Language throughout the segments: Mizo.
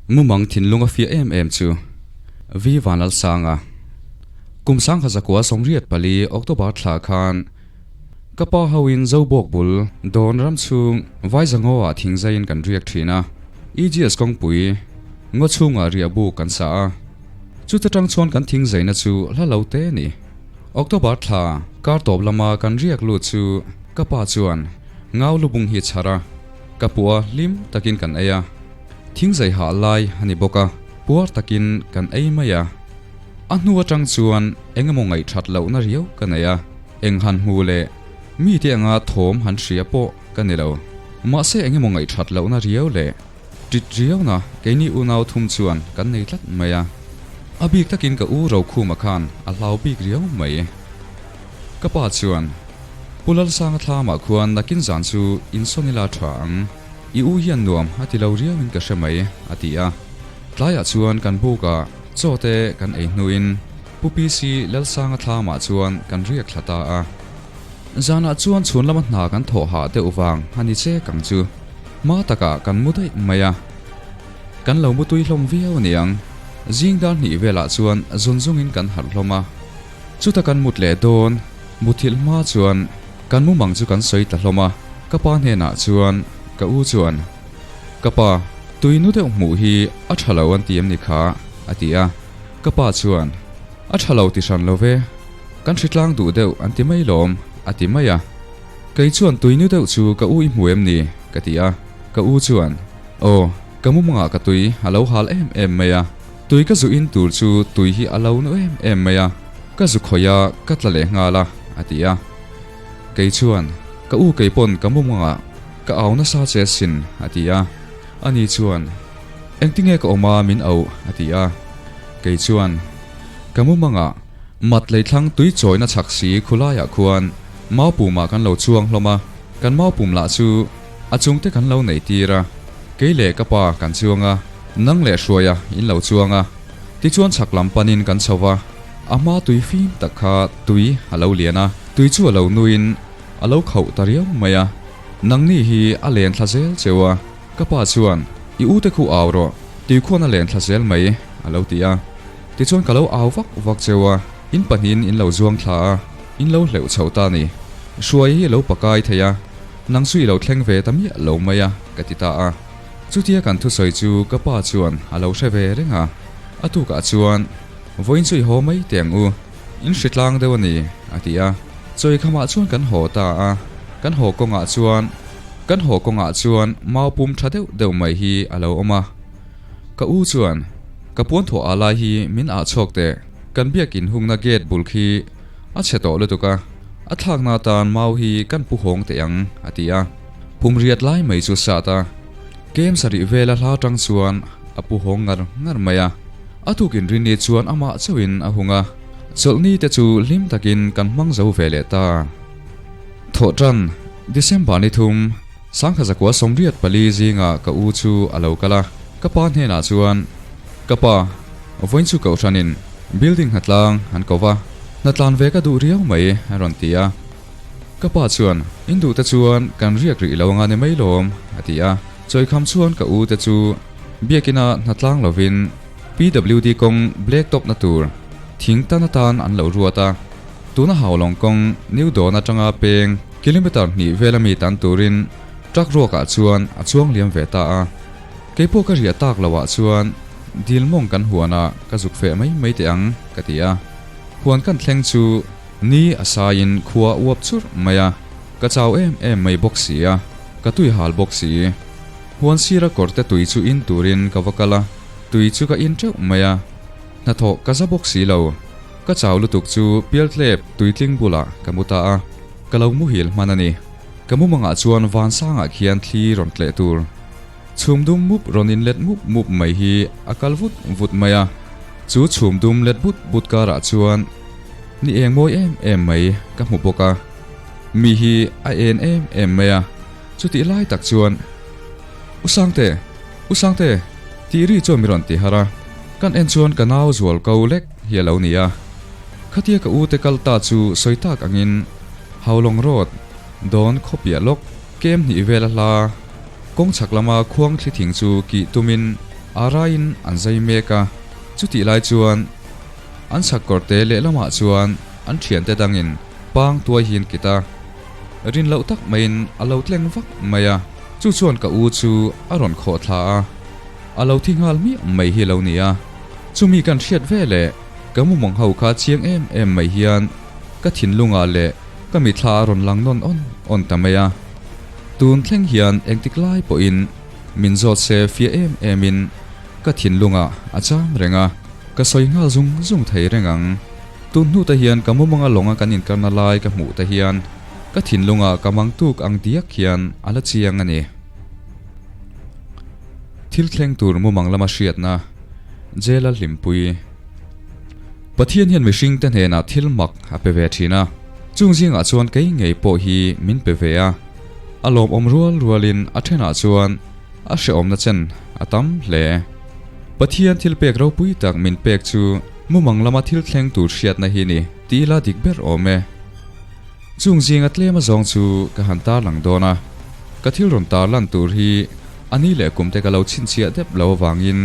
Mumang thinlung a fiah em em chu V Vanlalsanga. Kum 1984 October thla khan ka pa hoin Zobawk bul Dawn ram chhung Vaizangaw ah thingzaiin kan riak thin a, EGS kawngpui ngaw chhungah riah buk kan sa a. Chuta tang chuan kan thingzaina chu hla lo te a ni. October thla kar tawp lama kan riak lut chu ka pa chuan ngau lubung hi a chhar a, ka pua hlim takin kan ei a. Thingzai hah lai a ni bawk a, puar takin kan ei mai a. A hnu atang chuan eng emaw ngaihthat lohna riau ka nei a, eng han hmu leh mite anga thawm han hria pawh ka ni lo. Mahse eng emaw ngaihthat lohna riau leh tit riauna keini unau thum chuan kan nei tlat mai a. A bik takin ka u Rokhuma khan a hlau bik riau mai. Ka pa chuan, Pu Lalsanga thlamah khuan nakin zan chu insawn ila tha ang. I u hian nuam a ti lo riauin ka hre mai, a ti a. Tlaiah chuan kan bukah chaw te kan ei hnuin Pu PC Lalsanga thlamah chuan kan riak thla ta a. Zanah chuan chhun lama hna kan thawh hah deuh vang a ni chek ang chu. Hma takah kan mu daih mai a. Kan lo mu tui hlawm viau a niang. Zing dar hnih velah chuan zun zungin kan harh hlawm a. Chuta kan mut leh dawn muthilh hma chuan kan mumang chu kan sawi ta hlawm a, ka pa hnenah chuan ka u chuan, Ka pa, tui nu deuh hmuh hi a tha lo an ti em ni kha? a ti a, ka pa chuan, A tha lo ti hran lo ve, kan hritlang duh deuh an ti mai lawm, a ti mai a. Kei chuan tui nu deuh chu ka u i hmu em ni? ka ti a, ka u chuan, Aw, ka mumangah ka tui a lo hal em em mai a. Tui ka zu in tur chu tui hi a lo nu em em mai a, ka zu khawih a, ka tla leh nghal a, a ti a. Kei chuan, Ka u kei pawn ka mumangah ka au nasa che asin, a ti a. Ani chuan, Engtinge ka awm a min auh, a ti a. Kei chuan, Ka mumangah mat leithlang tui chawina chhak si khulaiah khuan maupumah kan lo chuang hlawm a, kan maupum lah chu a chungte kan lo nei tir a, kei leh ka pa kan chuang a, Nang leh Hruaia in lo chuang a, tichuan chhak lam panin kan chho va, a hma tui fim tak kha tui a lo lian a, tui chu a lo nuin a lo khauh ta riau mai a, nangni hi a len thla zel cheu a, ka pa chuan i u te khu au rawh, tui khuan a len thla zel mai a lo ti a, tichuan ka lo au vak vak cheu a, in pahnihin in lo zuang thla a, in lo hleuh chho ta ni, Hruaia hi a lo pakai thei a, nang chu i lo thleng ve ta miah lo mai a, ka ti ta a. Chutia kan thusawi chu ka pa chuan a lo hre ve reng a, a tukah chuan, Vawiin chu i haw mai teh ang u, in hri tlang deuh a ni, a ti a. Chawi khamah chuan kan haw ta a, kan haw kawngah chuan kan haw kawngah chuan mau pum tha deuh deuh mai hi a lo awm a. Ka u chuan, Ka puan thawh ah lai hi min ah chhawk teh, kan biakin hungna gate bul khi a chhe tawh lutuk a, a thlakna atan mau hi kan pu hawng teh ang, a ti a. Pum riat lai mai chu sat a, kem sarih vela hla tang chuan a pu hawng ngar ngar mai a. A tukin rinni chuan amah chauhin a hung a, chawlhni te chu hlim takin kan hmang zo ve leh ta. Thawhtan, December ni thum, 1984 zingah ka u chu a lo kal a, ka pa hnenah chuan, Ka pa, vawiin chu kohhranin building hnatlang an ko va, hnatlan ve ka duh riau mai a rawn ti a. Ka pa chuan, In duh te chuan kan riak rih lo anga ni mai lawm, a ti a. Chawikham chuan ka u te chu biakina hnatlang lovin PWD kawng black top na tur thing tan atan an lo ruat a. Tuna Haulawng kawng New Dawn atanga peng kilometer hnih vela mi tan turin truck ruakah chuan a chuang liam ve ta a. Keipawh ka riah tak loah chuan dil mawng kan huanah ka zuk feh mai mai teh ang, ka ti a. Huan kan thleng chu Ni a saiin khua a uap churh mai a, ka chau em em mai bawk si a, ka tui hal bawk si. Huan sira kawrte tui chu in turin ka va kal a, tui chu ka in teuh mai a, hnathawh ka za bawk si lo. Ka chau lutuk chu pialtlep tuitling bulah ka mu ta a, ka lo muhil hman a ni. Ka mumangah chuan vansangah khian thli rawn tleh tur. Chhum dum mup rawn inlet mup mup mai hi a kal vut vut mai a, chu chhum dum let but but karah chuan ni eng mawi em em mai ka hmu bawk a, mi hi a en em em mai a, chutih lai tak chuan U Sangte, U Sangte tih ri chuan mi rawn ti harh a, kan en chuan ka nau zual ko lek hi a lo ni a, khatia ka u te kal ta chu sawi tak angin Haulawng Road dawn khawpiah lawk kem hnih vel a hla. Kawng chhak lama khuang thli thing chu kih tumin Araiin an zai mek a, chutih lai chuan an chhak kawrte lehlamah chuan an thiante dangin pang tuai hi an kit a, rin loh tak maiin a lo tleng vak mai a, chu chuan ka u chu a rawn khawh thla a, a lo thi nghal miah mai hi a lo ni a, chumi kan hriat ve leh ka mumang ho kha chiang em em mai hian ka thinlungah leh ka mithla a rawn lang nawn awn awn ta mai a, tun thleng hian engtik lai pawhin Min zawt se fiah em em in ka thinlungah a cham reng a, ka sawi nghal zung zung thei reng ang. Tun hnu te hian ka mumanga lawnga kan inkarna lai ka hmuh te hian ka thinlungah ka mang tuk ang diak hian a la chiang a ni. Thil thleng tur mumang lama hriatna Jail-a hlimpui. Pathian hian mihring te hnenah thil mak a pe ve thin a, chung zingah chuan kei ngei pawh hi min pe ve a. A lawmawm rual rualin a thenah chuan a hrehawmna chen a tam hle. Pathian thil pek ropui tak min pek chu mumang lama thil thleng tur hriatna hi ni ti ila dik ber awm e. Chung zinga tlem azawng chu ka han tarlang dawn a, ka thil rawn tarlan tur hi a ni leh kum te ka lo chhinchhiah dep lo avangin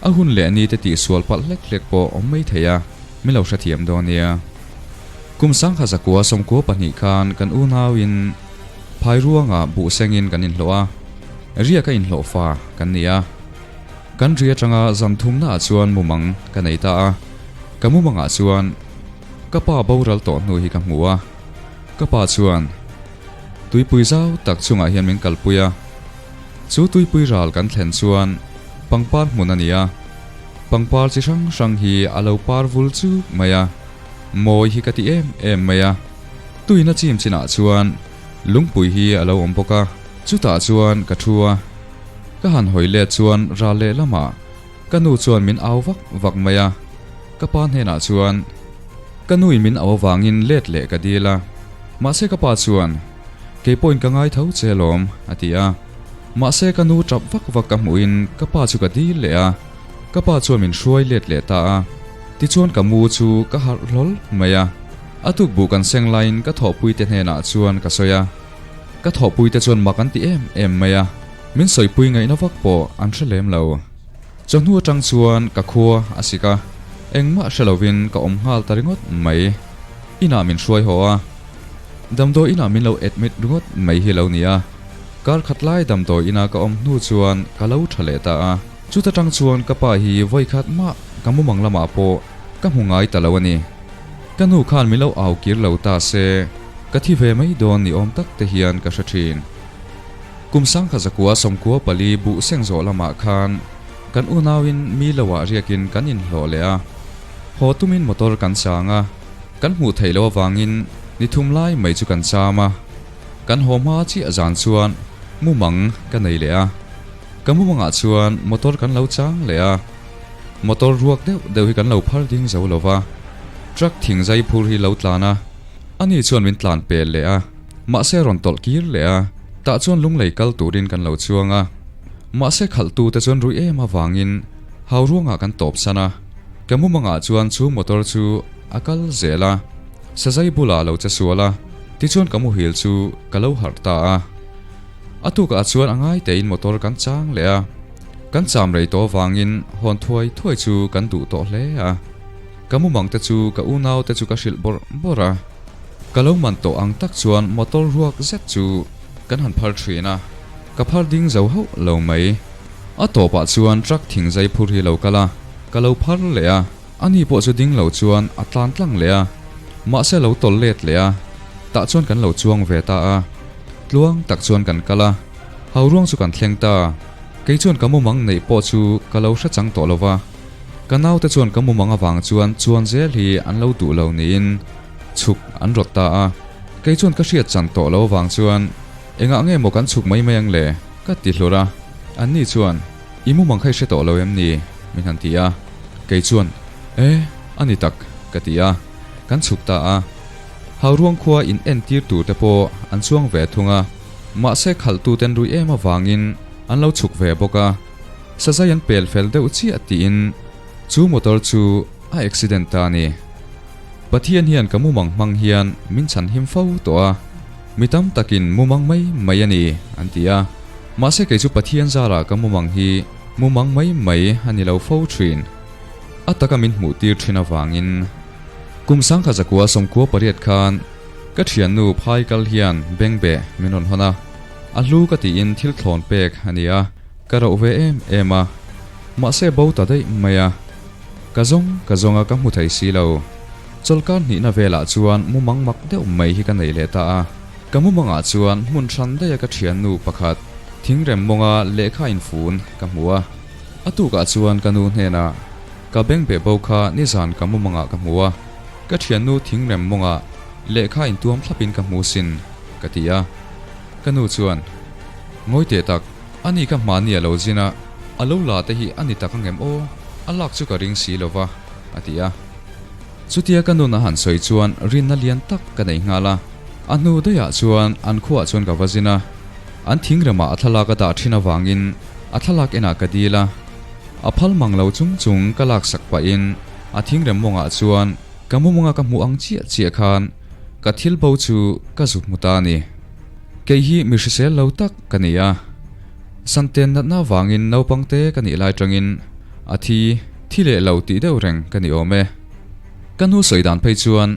a hun leh ni te tihsual palh hlek hlek pawh awm mai thei a, min lo hrethiam dawn nia. Kum 1992 khan kan unauin Phairuangah buh sengin kan inhlawh a, riaka inhlawh fa kan ni a. Kan ri atanga zan thumnaah chuan mumang ka nei ta a, ka mumangah chuan ka pa boral tawh hnu hi ka hmu a. Ka pa chuan tuipui zau tak chungah hian min kalpui a, chu tuipui ral kan thlen chuan pangpar hmun a ni a, pangpar chi hrang hrang hi a lo par vul chuk mai a. Mawi hi ka ti em em mai a, tuina chim chinah chuan lungpui hi a lo awm bawk a, chutah chuan ka thu a, ka han hawi let chuan ral leh lamah ka nu chuan min au vak vak mai a, ka pa hnenah chuan ka nuin min au avangin let leh ka dil a, mahse ka pa chuan keipawhin ka ngai tho che alawm a ti a, mahse ka nu tap vak vak ka hmuhin ka pa chu ka dil leh a, ka pa chuan min hruai let leh ta a. Tichuan ka mu chu ka harh hlawl mai a, a tukbuh kan seng laiin ka thawhpuite hnenah chuan ka sawi a, ka thawhpuite chuan mak an ti em em mai a, min sawipui ngaihna vak pawh an hre lem lo. Chawhnu atang chuan ka khua a sik a, engmah hre lovin ka awm nghal ta ringawt mai. Inah min hruai haw a, damdawi inah min lo admit ringawt mai hi lo ni a, kar khat lai damdawi ina ka awm hnu chuan ka lo tha leh ta a. Chuta tang chuan ka pa hi vawikhat mah ka mumang lamah pawh ka hmu ngai ta lo a ni. Ka nu khan min lo au kir lo ta se, ka thi ve mai dawn ni awm tak te hian ka hre thin. Kum 1994 buh seng zawh lamah khan kan unauin mi loah riakin kan inhlawh leh a. Haw tumin motor kan chang a, kan hmuh theih loh avangin ni thum lai mai chu kan cham a. Kan haw hma chiah zan chuan mumang ka nei leh a. Ka mumangah chuan motor kan lo chang leh a, motor ruak deuh deuh hi kan lo phar ding zo lo va, truck thing zai phur hi lo tlan a, ani chuan min tlan pel leh a, mahse a rawn tawlh kir leh a, tah chuan lunglei kal turin kan lo chuang a, mahse khalhtu te chuan rui em avangin hau ruangah kan tawp san a, ka mumangah chuan chu motor chu a kal zel a, sazai bulah a lo che sual a, tichuan ka muhil chu ka lo harh ta a. A tukah chuan a ngai tein motor kan chang leh a, kan cham rei tawh avangin hawn thuai thuai chu kan duh tawh hle a. Ka mumang te chu ka unau te chu ka hrilh bawrh bawrh a, ka lo man tawh ang tak chuan motor ruak zet chu kan han phar thin a, ka phar ding zo hauh lo mai. A tawpah chuan truck thing zai phur hi lo kal a, ka lo phar leh a, ani pawh chu ding lo chuan a tlan tlang leh a, mahse a lo tawlh let leh a, tah chuan kan lo chuang ve ta a. Tluang tak chuan kan kal a, hauruang chu kan thleng ta. Kei chuan ka mumang neih pawh chu ka lo hre chang tawh lo va, ka naute chuan ka mumang avang chuan chuan zel hi an lo duh lo niin chhuk an rawt ta a. Kei chuan ka hriat chan tawh lo avang chuan engah nge maw kan chhuk mai mai ang le? ka ti hlur a. Anni chuan, I mumang kha i hre tawh lo em ni? min han ti a. Kei chuan, E, a ni tak, ka ti a, kan chhuk ta a. Hauruang khua in entir tur te pawh an chuang ve thung a, mahse khalhtu ten rui em avangin an lo chhuk ve bawk a, sazai an pel fel deuh chiah tiin chu motor chu a accident ta a ni. Pathian hian ka mumang hmang hian min chhan him fo tawh a, mi tam takin mumang mai mai a ni an ti a, mahse kei chu Pathian zarah ka mumang hi. Mumang mai mai a ni lo fo thin. A taka min hmuh tir thin avangin kum 1998 khan ka thiannu phai kal hian bengbeh min rawn hawn a, a hlu ka tiin thil thlawn pek a ni a, ka roh ve em em a, mahse bo ta daih mai a. Ka zawng ka zawng a ka hmu thei si lo. Chawlhkar hnihna velah chuan mumang mak deuh mai hi ka nei leh ta a. Ka mumangah chuan hmun hran daiha ka thiannu pakhat thingrem mawnga lehkha infun ka hmu a. A tukah chuan ka nu hnenah ka bengbeh bo kha nizan ka mumangah ka hmu a, ka thiannu thingrem mawngah lehkha intuam thlapin ka hmu sin, ka ti a. Ka nu chuan, Ngawi teh tak, ani kha hmahni a lo zin a, a lo la te hi a ni tak angem aw, a lak chu ka ring si lo va, a ti a. Chutia ka nun a han sawi chuan rinna lian tak ka nei nghal a, a hnu daihah chuan an khuaah chuan ka va zin a, an thingremah a thlalak a dah thin avangin a thlalak enah ka dil a, a phal mang lo chung chung ka laksak pahin a thingrem mawngah chuan ka mumanga ka hmuh ang chiah chiah khan ka thil bo chu ka zuk hmu ta a ni. Kei hi mi hrisel lo tak ka ni a, Santen natna avangin naupangte ka nih lai tangin a thi thi leh lo tih deuh reng ka ni awm e. Ka nu sawi dan phei chuan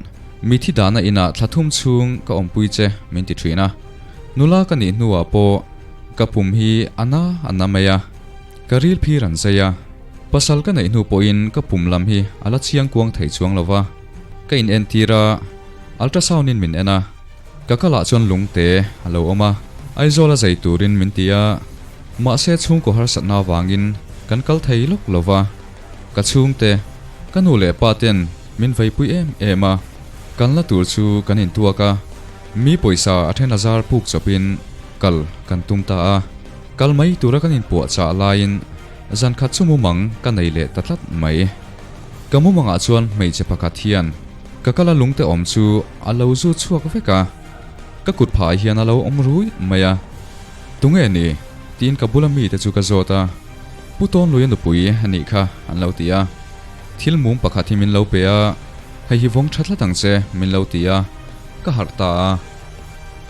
mi thi dahna inah thla thum chhung ka awmpui che min ti thin a. Nula ka nih hnuah pawh ka pum hi a na a na mai a, ka ril phir an zai a. Pasal ka neih hnu pawhin ka pum lam hi a la chiang kuang thei chuang lo va. Ka inentir a, ultrasound in min en a. Ka kalah chuan lungte a lo awm a, Aizawl a zai turin min ti a, mahse chhungkaw harsatna avangin kan kal thei lawk lo va, ka chhungte, ka nu leh pa ten min veipui em em a, kan la tur chu kan intuak a, mi pawisa a then a zar puk chawpin kal kan tum ta a, kal mai tura kan inpuahchah laiin zankhat chu mumang ka nei leh ta tlat mai. Ka mumangah chuan hmeichhe pakhat hian Ka kala lungte awm chu a lo zu chhuak vek a, ka kut phah hian a lo awm rui mai a. Tunge ni? tiin ka bula mite chu ka zawt a. Pu Tawnluia nupui a nih kha an lo ti a. Thil mum pakhat hi min lo pe a, hei hi vawng tha tlat ang che min lo ti a, ka harh ta a.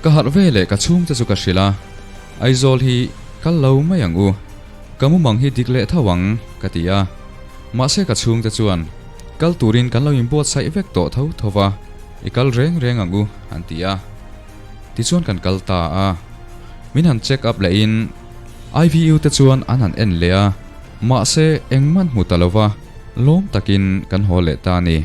Ka harh ve leh ka chhungte chu ka hrilh a, Aizawl hi kal lo mai ang u, ka mumang hi dik leh tho ang ka ti a. Mahse ka chhungte chuan Kal turin kan lo inbuatsaih vek tawh tho tho va, i kal reng reng ang u, an ti a. Tichuan kan kal ta a. Min han check up lehin IVU te chuan an han en leh a, mahse engmah hmu ta lo va, lawm takin kan haw leh ta a ni.